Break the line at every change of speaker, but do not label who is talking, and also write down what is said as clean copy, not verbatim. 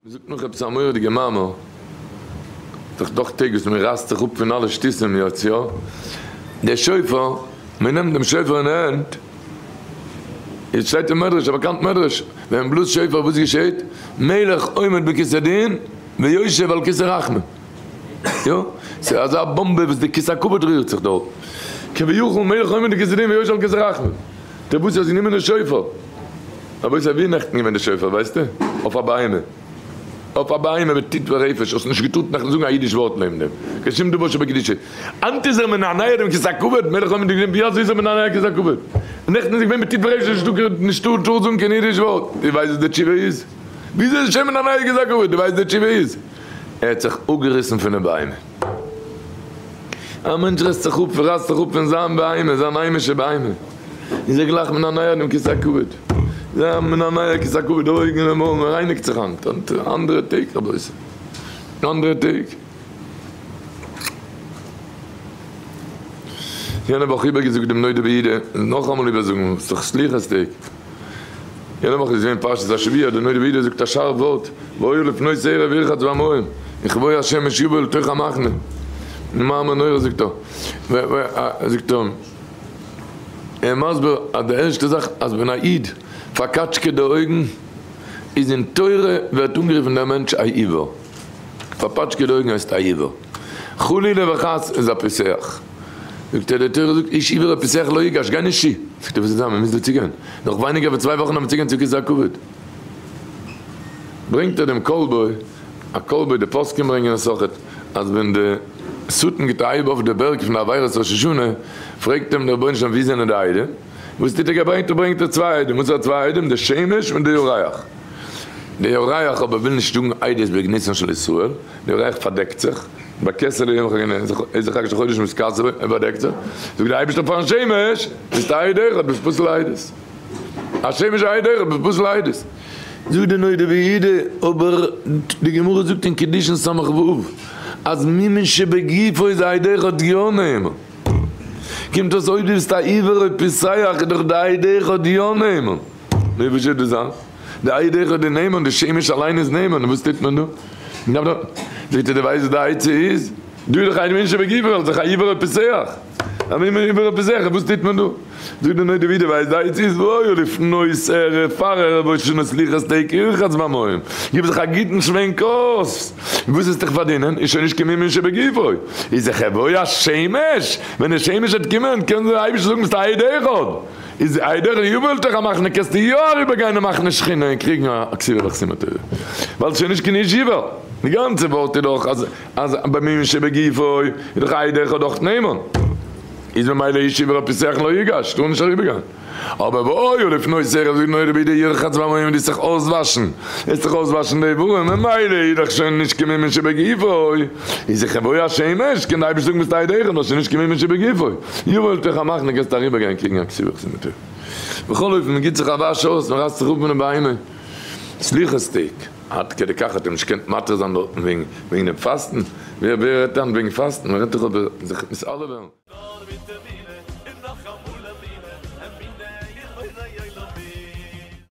מ'זאגט נאך עפעס א מורא'דיגע מאמר, ס'דאך דאך טעג וואס מ'רייסט זיך אפ פון אלע שטותים יעצט יא? דער שופר, מ'נעמט דעם שופר אין די הענט, יעצט שטייט אין מדרש, א באקאנט מדרש, ווען מ'בלאזט שופר וואס געשעהט? מלך עומד בכסא דין ויושב על כסא רחמים, יא? ס'איז אזא באמבע וואס די כסא הכבוד רירט זיך דארט, כביכול מלך עומד בכסא דין ויושב על כסא רחמים, דער וואס האט גענומען די שופר. רבותי ווי איז נעכטן געווען די שופר ווייסטו? אויף א בהמה. אויף א בהמה בטיט ורפש האסט נישט געטארט נאכן זאגן א אידיש ווארט נעבן דעם. קיין שום דבר שבקדושה. היינט איז ער מנענע דעם כסא הכבוד, מלך העמים דגלים ווי אזוי איז ער מנענע כסא הכבוד? נעכטן איז געווען בטיט ורפש נישטא נישטא טאר זאגן קיין אידיש ווארט. דו ווייסט וואס די תשובה איז? וויאזוי איז שוין מנענע כסא הכבוד? דו ווייסט די תשובה איז? ער האט זיך אפגעריסן פון די בהמה. א מענטש רייסט זיך אפ רייסט זיך אפ פון זיין בהמה, זיין היימישע בהמה. איז ער גלייך מנענע דעם כסא הכבוד, זיי מנענע כסא הכבוד, די אויגן און מויל, מען רייניגט זיך היינט, היינט אנדערע טעג רבותי, אנדערע טעג. יענע וואך איבערגעזאגט דעם נודע ביהודה, נאכאמאל איבערזאגן, ס'איז דאך סליחות טעג. יענע וואך איז געווען פרשת השבוע, דער נודע ביהודה זאגט א שארף ווארט, והיה לפנות ערב ירחץ במים, וכבוא השמש יבוא אל תוך המחנה. מאמר נורא זאגט ער, זאגט ער, ער מסביר אז די ערשטע זאך אז ווען א איד פארקאטשקעט די אויגן איז אין תורה ווערט אנגערופן דער מענטש א עיוור, פארפאטשקעט די אויגן הייסט א עיוור, חלילה וחס איז א פיסח, זאגט ער די תורה זאגט איש עיוור ופיסח לא יגש, גיי נישט צו, זאגט ער וואס איז דא מען מוז דא צוגיין, נאך ווייניגער ווי צוויי וואכן דארף מען צוגיין צו כסא הכבוד, ברענגט ער דעם כלבו, א כלבו די פוסקים ברענגען עס אויכעט אז ווען די שטן גיט א הייב אויף די בערג פון די עבירות ראש השנה, פרעגט אים דער רבונו של עולם ווי זענען די עדים? וואס טוט ער? געברענגט ער ברענגט ער צוויי עדים, וואס פאר צוויי עדים? די שמש און די ירח. די ירח אבער וויל נישט זאגן עדות בגנותן של ישראל, די ירח פארדעקט זיך, בכסה ליום חג איזה חג של חודש מתכסה בו, ער פארדעקט זיך, זאגט דער אייבערשטער פארן שמש, ביסט א עד אחד, ביסט פסול לעדות. השמש א עד אחד, ביסט פסול לעדות. זאגט די נודע ביהודה, אבער די גמרא זאגט אין קידושין ס"ו, אז מומין שבגופו איז עד אחד יא נאמן. קומט אויס אויב דו ביסט א עיוור או פיסח איז דאך די עד אחד יא נאמן. נו ווי זאל דאס זיין? די עד אחד איז נאמן, די שמש אליין איז נאמן, וואס טוט מען דא? זאגט ער דו ווייסט וואס די עצה איז? דא איז דאך א מומין שבגופו ווייל ס'איז דאך א עיוור או פיסח. א מומין עיוור או פיסח, וואס טוט מען דא? זאגט די נודע ביהודה ווייסט די עצה איז והיה לפנות ערב פאר ערב ראש השנה סליחות טעג ירחץ במים, גיב זיך א גוטן שווענק אויס, וואס וועסט דיך פארדינען איז שוין נישט קיין מומין שבגופו, איז וכבוא השמש, ווען די שמש וועט קומען קען דער אייבערשטער זאגן ביסט א עד אחד, איז עד אחד יבוא אל תוך המחנה קענסטו יא אריבער גיין אין מחנה שכינה און קריגן א כתיבה וחתימה טובה, ווייל ס'איז שוין נישט קיין איש עיוור, די גאנצע ווארט איז דאך אז אז במומין שבגופו איז דאך עד אחד אויך נאמן. איז ממילא איש עיוור ופיסח לא יגש, טאר נישט אריבערגיין. אבער והיה לפנות ערב זאגט נודע ביהודה ירחץ במים דו זיך אויסוואשן, עס זיך אויסוואשן די איברים, ממילא איז דאך שוין נישט קיין מומין שבגופו, איז וכבוא השמש, קען די אייבערשטער זאגן ביסט א עד אחד, נאר שוין נישט קיין מומין שבגופו, יבוא אל תוך המחנה קענסטו אריבערגיין קריגן א כתיבה וחתימה טובה. בכל אופן מען גיט זיך א וואש אויס, מען רייסט זיך אפ פונעם בהמה, סליחות טעג. עד כדי כך האט ער נישט געקענט מתיר זיין דארטן וועגן דעם פאסטן? ווער רעדט היינט וועגן פאסטן? מען רעדט דאך אבער זיך מתעלה ווערן.
נאר מיט.